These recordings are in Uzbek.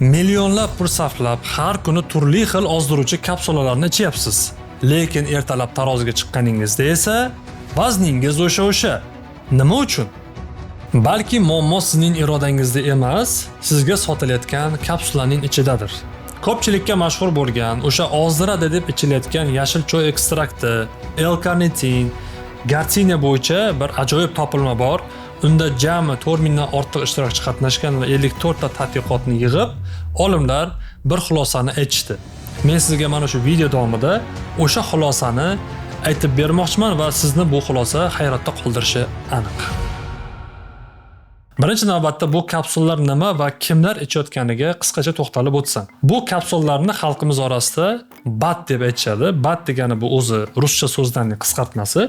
Millionlab pul sarflab, har kuni turli xil ozdiruvchi kapsulalarni ichyapsiz. Lekin ertalab taroziga chiqqaningizda esa vazningiz o'sha-o'sha. Nima uchun? Balki muammo sizning irodangizda emas, sizga sotilayotgan kapsulaning ichidadir. Ko'pchilikka mashhur bo'lgan, o'sha ozdiradi deb ichilayotgan yashil choy ekstrakti, L-karnitin, garsinia bo'yicha bir ajoyib topilma bor. Unda jami 4000 dan ortiq ishtirokchi qatnashgan va 54 ta tadqiqotni yig'ib, olimlar bir xulosani aytishdi. Men sizga mana shu video davomida o'sha xulosani aytib bermoqchiman va sizni bu xulosa hayratda qoldirishi aniq. Birinchi navbatda bu kapsulalar nima va kimlar ichayotganiga qisqacha to'xtalib o'tsam. Bu kapsulalarni xalqimiz orasida BAD deb aytishadi. BAD degani bu o'zi ruscha so'zdan qisqartmasi.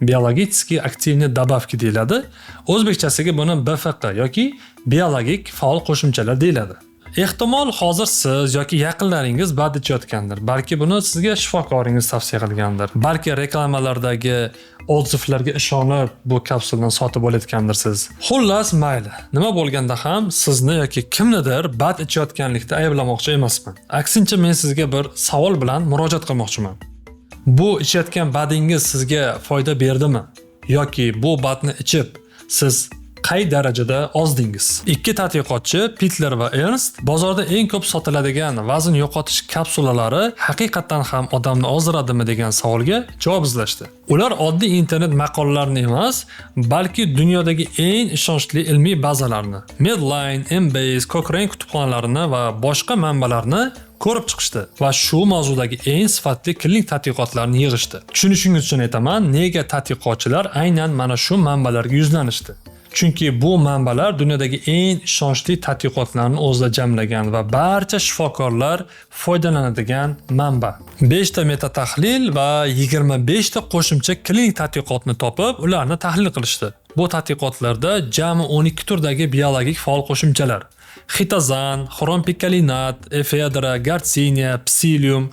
Биологически активные добавки deyiladi. O'zbekchasiga buni BFQ yoki biologik faol qo'shimchalar deyiladi. Ehtimol, hozir siz yoki yaqinlaringiz BAD ichayotgandir. Balki buni sizga shifokoringiz tavsiya qilgandir. Balki reklamalardagi отзыв larga ishonib bu kapsulani sotib olayotgandirsiz. Xullas, mayli. Nima bo'lganda ham sizni yoki kimnidir BAD ichayotganlikda ayblamoqchi emasman. Aksincha, men sizga bir savol bilan murojaat qilmoqchiman. Bu ichayotgan BADingiz sizga foyda berdimi? Yoki bu BADni ichib siz qay darajada ozdingiz? Ikki tadqiqotchi, Pitler va Ernst, bozorda eng ko'p sotiladigan vazn yo'qotish kapsulalari haqiqatdan ham odamni ozdiradimi degan savolga javob izlashdi. Ular oddiy internet maqolalarini emas, balki dunyodagi eng ishonchli ilmiy bazalarni, Medline, Embase, Cochrane kutubxonalarini va boshqa manbalarni ko'rib chiqishdi va shu mavzudagi eng sifatli klinik tadqiqotlarni yig'ishdi. Tushunishingiz uchun aytaman, nega tadqiqotchilar aynan mana shu manbalarga yuzlanishdi. Chunki bu manbalar dunyodagi eng ishonchli tadqiqotlarni o'zida jamlagan va barcha shifokorlar foydalanadigan manba. 5 ta meta tahlil va 25 ta qo'shimcha klinik tadqiqotni topib, ularni tahlil qilishdi. Bu tadqiqotlarda jami 12 turdagi biologik faol qo'shimchalar: xitozan, xrom pikolinat, efedra, garsinia, psilium,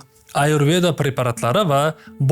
ayurveda preparatlari va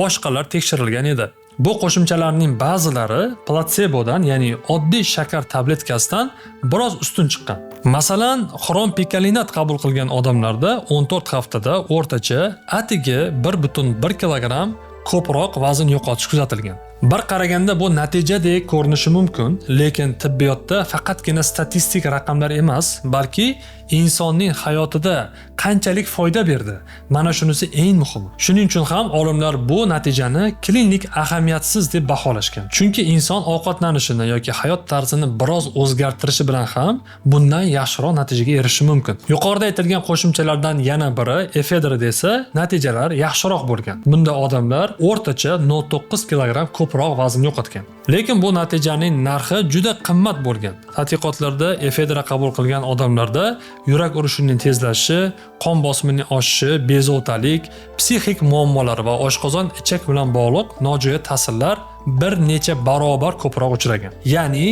boshqalar tekshirilgan edi. Bu qo'shimchalarning ba'zilari platsebodan, ya'ni oddiy shakar tabletkasidan biroz ustun chiqqan. Masalan, xrom pikolinat qabul qilgan odamlarda 14 haftada o'rtacha atigi 1,1 kilogramm ko'proq vazn yo'qotish kuzatilgan. Bir qaraganda bu natijadek ko'rinishi mumkin, lekin tibbiyotda faqatgina statistik raqamlar emas, balki insonning hayotida qanchalik foyda berdi. Mana shunisi eng muhimi. Shuning uchun ham olimlar bu natijani klinik ahamiyatsiz deb baholashgan. Chunki inson ovqatlanishini yoki hayot tarzini biroz o'zgartirishi bilan ham bundan yaxshiroq natijaga erishishi mumkin. Yuqorida aytilgan qo'shimchalardan yana biri, efedra esa, natijalar yaxshiroq bo'lgan. Bunda odamlar o'rtacha 0,9 kilogramm ko'proq vazn yo'qotgan. Lekin bu natijaning narxi juda qimmat bo'lgan. Tadqiqotlarda efedra qabul qilgan odamlarda yurak urishining tezlashishi, qon bosimining oshishi, bezovtalik, psixik muammolar va oshqozon ichak bilan bog'liq nojo'ya ta'sirlar bir necha barobar ko'proq uchragan. Ya'ni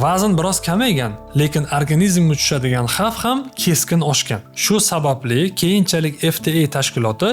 vazn biroz kamaygan, lekin organizmga tushadigan xavf ham keskin oshgan. Shu sababli keyinchalik FDA tashkiloti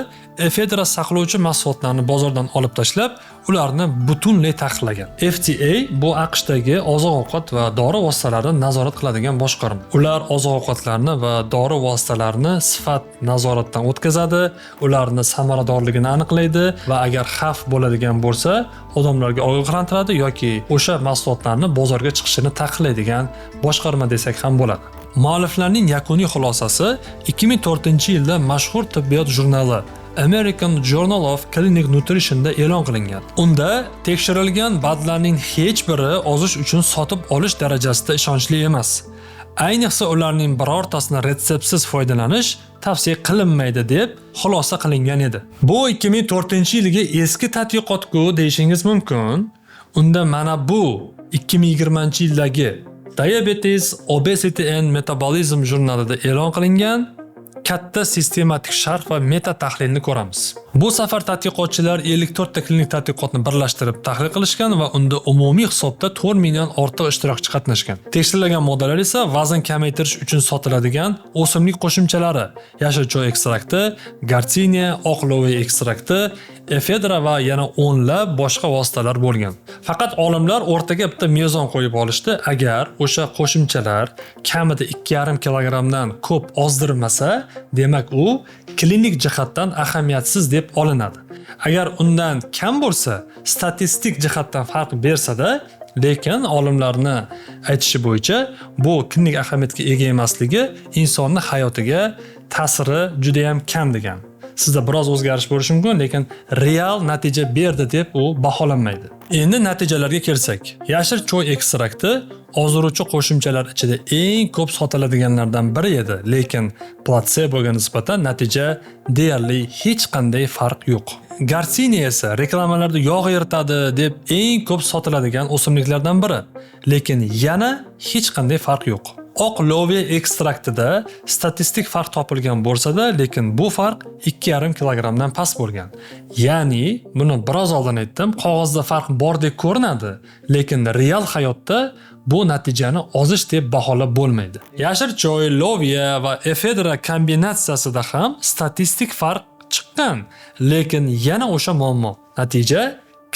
efedra saqlovchi mahsulotlarni bozordan olib tashlab, ularni butunlay taqiqlagan. FDA bu AQShdagi oziq-ovqat va dori vositalarini nazorat qiladigan boshqarma. Ular oziq-ovqatlarni va dori vositalarini sifat nazoratdan o'tkazadi, ularni samaradorligini aniqlaydi va agar xavf bo'ladigan bo'lsa, odamlarga ogohlantiradi yoki o'sha mahsulotlarni bozorga chiqishini taqiqlaydigan boshqarma desak ham bo'ladi. Mualliflarning yakuniy xulosasi 2004-yilda mashhur tibbiyot jurnali American Journal of Clinical Nutrition'da e'lon qilingan. Unda tekshirilgan BADlarning hech biri ozish uchun sotib olish darajasida ishonchli emas. Ayniqsa, ularning birortasini retseptsiz foydalanish tavsiya qilinmaydi deb xulosa qilingan edi. Bu 2004-yilgi eski tadqiqot-ku deyishingiz mumkin. Unda mana bu 2020-yildagi Diabetes, Obesity and Metabolism jurnalida e'lon qilingan katta sistematik sharh va meta tahlilni ko'ramiz. Bu safar tadqiqotchilar 54 ta klinik tadqiqotni birlashtirib tahlil qilishgan va unda umumiy hisobda 4 mingdan ortiq ishtirokchi qatnashgan. Tekshirilgan moddalar esa vazn kamaytirish uchun sotiladigan o'simlik qo'shimchalari, yashil choy ekstrakti, garsinia, oq loviya ekstrakti, efedra va yana o'nlab boshqa vositalar bo'lgan. Faqat olimlar o'rtaga bitta mezon qo'yib olishdi. Agar o'sha qo'shimchalar kamida 2,5 kilogrammdan ko'p ozdirmasa, demak u klinik jihatdan ahamiyatsiz deb olinadi. Agar undan kam bo'lsa, statistik jihatdan farq bersa-da, lekin olimlarni aytishi bo'yicha bu klinik ahamiyatga ega emasligi insonni hayotiga ta'siri juda ham kam degan. Sizda biroz o'zgarish bo'lishi mumkin, lekin real natija berdi deb u baholanmaydi. Endi natijalarga kelsak, yashil choy ekstrakti ozdiruvchi qo'shimchalar ichida eng ko'p sotiladiganlardan biri edi, lekin platseboga nisbatan natija deyarli hech qanday farq yo'q. Garsinia esa reklamalarda yog' eritadi deb eng ko'p sotiladigan o'simliklardan biri, lekin yana hech qanday farq yo'q. Oq loviya ekstraktida statistik farq topilgan bo'lsa-da, lekin bu farq 2,5 kilogrammdan past bo'lgan. Ya'ni, buni biroz oldin aytdim, qog'ozda farq bordek ko'rinadi, lekin real hayotda bu natijani ozish deb baholab bo'lmaydi. Yashil choy, loviya va efedra kombinatsiyasida ham statistik farq chiqqan, lekin yana o'sha muammo. Natija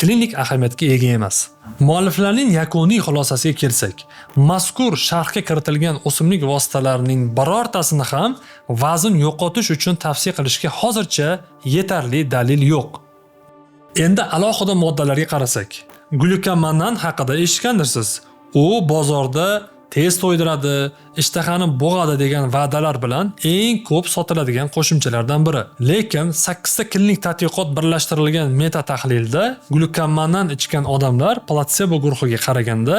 klinik ahamiyatga ega emas. Mualliflarning yakuniy xulosasiga kelsak, mazkur sharhga kiritilgan o'simlik vositalarining birortasini ham vazn yo'qotish uchun tavsiya qilishga hozircha yetarli dalil yo'q. Endi alohida moddalarga qarasak, glyukomanan haqida eshitgandirsiz. U bozorda tez to'ydiradi, ishtahani bo'g'adi degan va'dalar bilan eng ko'p sotiladigan qo'shimchalardan biri. Lekin 8 ta klinik tadqiqot birlashtirilgan meta tahlilda glyukomanan ichgan odamlar platsebo guruhiga qaraganda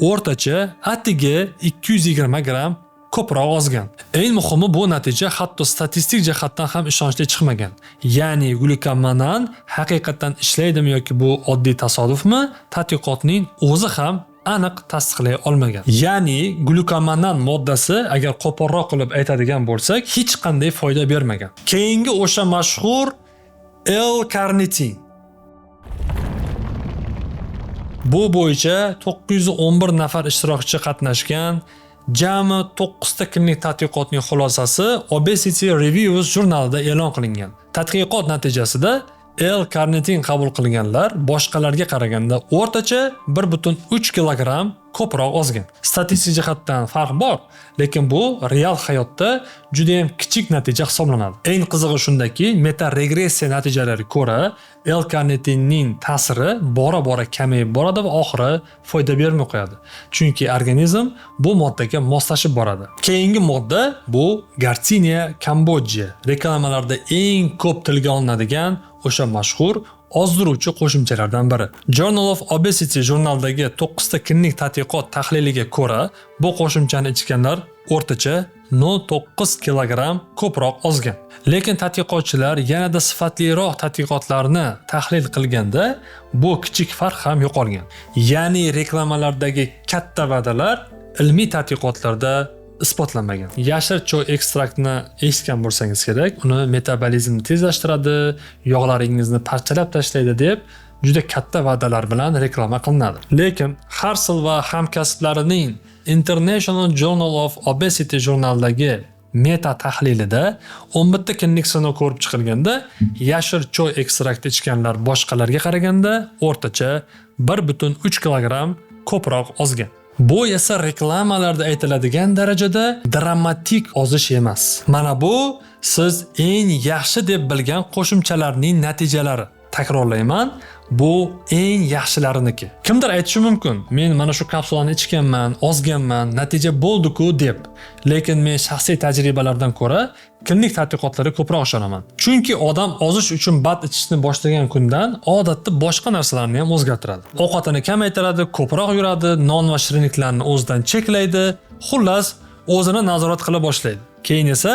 o'rtacha atigi 220 gramm ko'proq ozgan. Eng muhimi, bu natija hatto statistik jihatdan ham ishonchli chiqmagan. Ya'ni glyukomanan haqiqatdan ishlaydimi yoki bu oddiy tasodifmi, tadqiqotning o'zi ham aniq tasdiqlay olmagan. Ya'ni glyukomanan moddasi, agar qo'polroq qilib aytadigan bo'lsak, hech qanday foyda bermagan. Keyingi o'sha mashhur L-karnitin. Bu bo'yicha 911 nafar ishtirokchi qatnashgan jami 9 ta klinik tadqiqotning xulosasi Obesity Reviews jurnalida e'lon qilingan. Tadqiqot natijasida L-karnitin qabul qilganlar boshqalarga qaraganda o'rtacha 1,3 kilogramm ko'proq ozgan. Statistik jihatdan farq bor, lekin bu real hayotda juda ham kichik natija hisoblanadi. Eng qizig'i shundaki, meta regressiya natijalariga ko'ra L-karnitinning ta'siri bora-bora kamayib boradi va oxiri foyda bermay qo'yadi. Chunki organizm bu moddaga moslashib boradi. Keyingi modda bu Garcinia Cambogia. Reklamalarda eng ko'p tilga olinadigan o'sha mashhur ozdiruvchi qo'shimchalardan biri. Journal of Obesity jurnalidagi 9 ta klinik tadqiqot tahliliga ko'ra, bu qo'shimchani ichganlar o'rtacha 0,9 kilogramm ko'proq ozgan. Lekin tadqiqotchilar yanada sifatliroq tadqiqotlarni tahlil qilganda bu kichik farq ham yo'qolgan. Ya'ni reklamalardagi katta va'dalar ilmiy tadqiqotlarda isbotlanmagan. Yashil choy ekstraktini eshitgan bo'lsangiz kerak, uni metabolizmni tezlashtiradi, yog'laringizni parchalab tashlaydi deb juda katta va'dalar bilan reklama qilinadi. Lekin Harsel va hamkasblarining International Journal of Obesity jurnalidagi meta tahlilida 11 ta klinik sinov ko'rib chiqilganda yashil choy ekstrakti ichganlar boshqalarga qaraganda o'rtacha 1,3 kilogramm ko'proq ozgan. Bu esa reklamalarda aytiladigan darajada dramatik ozish emas. Mana bu siz eng yaxshi deb bilgan qo'shimchalarning natijalari. Takrorlayman, bu eng yaxshilariniki. Kimdir aytishi mumkin, men mana shu kapsulani ichganman, ozganman, natija bo'ldi-ku deb. Lekin men shaxsiy tajribalardan ko'ra klinik tadqiqotlarga ko'proq ishonaman. Chunki odam ozish uchun BAD ichishni boshlagan kundan odatda boshqa narsalarni ham o'zgartiradi. Ovqatini kamaytiradi, ko'proq yuradi, non va shirinliklarni o'zidan cheklaydi, xullas, o'zini nazorat qila boshlaydi. Keyin esa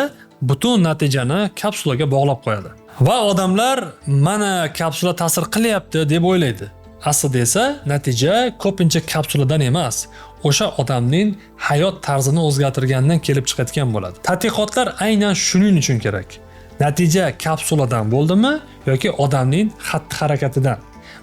butun natijani kapsulaga bog'lab qo'yadi. Va odamlar mana kapsula ta'sir qilyapti deb o'ylaydi. Aslida esa natija ko'pincha kapsuladan emas, o'sha odamning hayot tarzini o'zgartirganidan kelib chiqayotgan bo'ladi. Tadqiqotlar aynan shuning uchun kerak. Natija kapsuladan bo'ldimi yoki odamning xatti-harakatidan?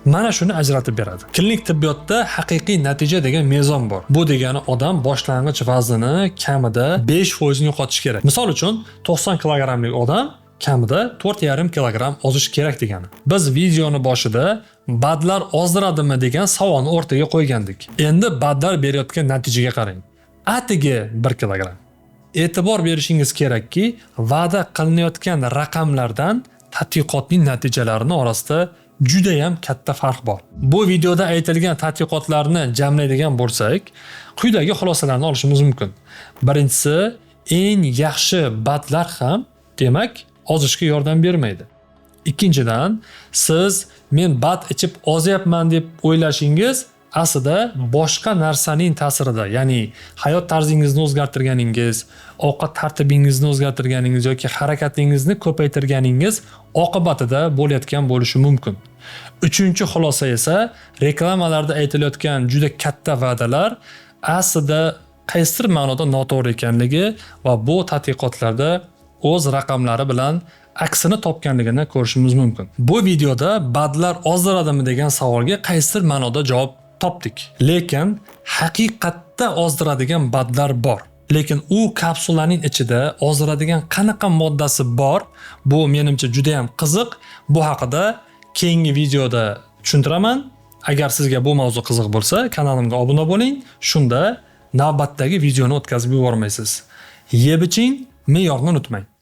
Mana shuni ajratib beradi. Klinik tibbiyotda haqiqiy natija degan mezon bor. Bu degani odam boshlang'ich vaznini kamida 5% yo'qotishi kerak. Misol uchun 90 kilogrammlik odam kamida 4,5 kilogramm ozish kerak degani. Biz videoni boshida badlar ozdiradimi degan savolni o'rtaga qo'ygandik. Endi badlar berayotgan natijaga qarang. Atigi 1 kilogramm. E'tibor berishingiz kerakki, va'da qilinayotgan raqamlardan tadqiqotning natijalarini orasida juda ham katta farq bor. Bu videoda aytilgan tadqiqotlarni jamlaydigan bo'lsak, quyidagi xulosalarni olishimiz mumkin. Birinchisi, eng yaxshi badlar ham demak ozishga yordam bermaydi. Ikkinchidan, siz men bad ichib ozyapman deb o'ylashingiz aslida boshqa narsaning ta'sirida, ya'ni hayot tarzingizni o'zgartirganingiz, ovqat tartibingizni o'zgartirganingiz yoki harakatingizni ko'paytirganingiz oqibatida bo'layotgan bo'lishi mumkin. Uchinchi xulosa esa reklamalarda aytilayotgan juda katta va'dalar aslida qaysidir ma'noda noto'g'ri ekanligi va bu tadqiqotlarda o'z raqamlari bilan aksini topganligini ko'rishimiz mumkin. Bu videoda badlar ozdiradimi degan savolga qaysidir ma'noda javob topdik. Lekin haqiqatda ozdiradigan badlar bor. Lekin u kapsulaning ichida ozdiradigan qanaqa moddasi bor? Bu menimcha juda ham qiziq. Bu haqida keyingi videoda tushuntiraman. Agar sizga bu mavzu qiziq bo'lsa, kanalimga obuna bo'ling. Shunda navbatdagi videoni o'tkazib yubormaysiz. Yeb iching, me'yorni unutmang.